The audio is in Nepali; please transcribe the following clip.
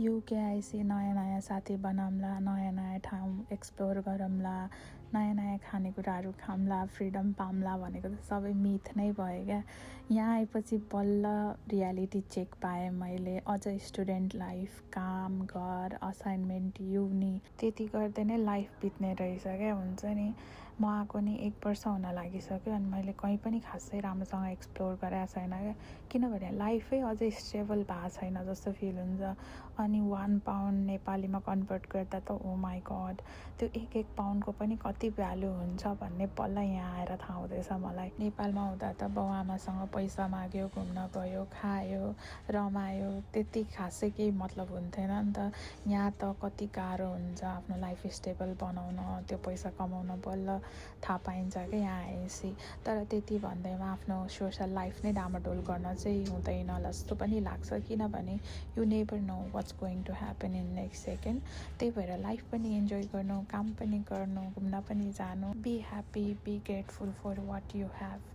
युके आएपछि नयाँ नयाँ साथी बनाउँला, नयाँ नयाँ ठाउँ एक्सप्लोर गरौँला, नयाँ नयाँ खानेकुराहरू खाउँला, फ्रिडम पाउँला भनेको त सबै मिथ नै भयो क्या। यहाँ आएपछि बल्ल रियालिटी चेक पाएँ मैले। अझ स्टुडेन्ट लाइफ, काम, घर, असाइनमेन्ट, युनि त्यति गर्दै नै लाइफ बित्ने रहेछ क्या। हुन्छ नि म आएको नि 1 वर्ष हुन लागिसक्यो अनि मैले कहीँ पनि खासै राम्रोसँग एक्सप्लोर गरेको छैन क्या। किनभने लाइफै अझै स्टेबल भएको छैन जस्तो फिल हुन्छ। अनि 1 पाउन्ड नेपालीमा कन्भर्ट गर्दा त ओ माई गड, त्यो 1 पाउन्डको पनि कति भ्यालु हुन्छ भन्ने बल्ल यहाँ आएर थाहा हुँदैछ मलाई। नेपालमा हुँदा त बाउआमासँग पैसा माग्यो, घुम्न गयो, खायो, रमायो, त्यति खासै केही मतलब हुन्थेन नि त। यहाँ त कति गाह्रो हुन्छ आफ्नो लाइफ स्टेबल बनाउन, त्यो पैसा कमाउन बल्ल थाहा पाइन्छ क्या यहाँ आएपछि। तर त्यति भन्दैमा आफ्नो सोसल लाइफ नै डामाडोल गर्न चाहिँ हुँदैन जस्तो पनि लाग्छ। किनभने you never know what's going to happen in next second. त्यही भएर लाइफ पनि इन्जोय गर्नु, काम पनि गर्नु, घुम्न पनि जानु। Be happy, be grateful for what you have.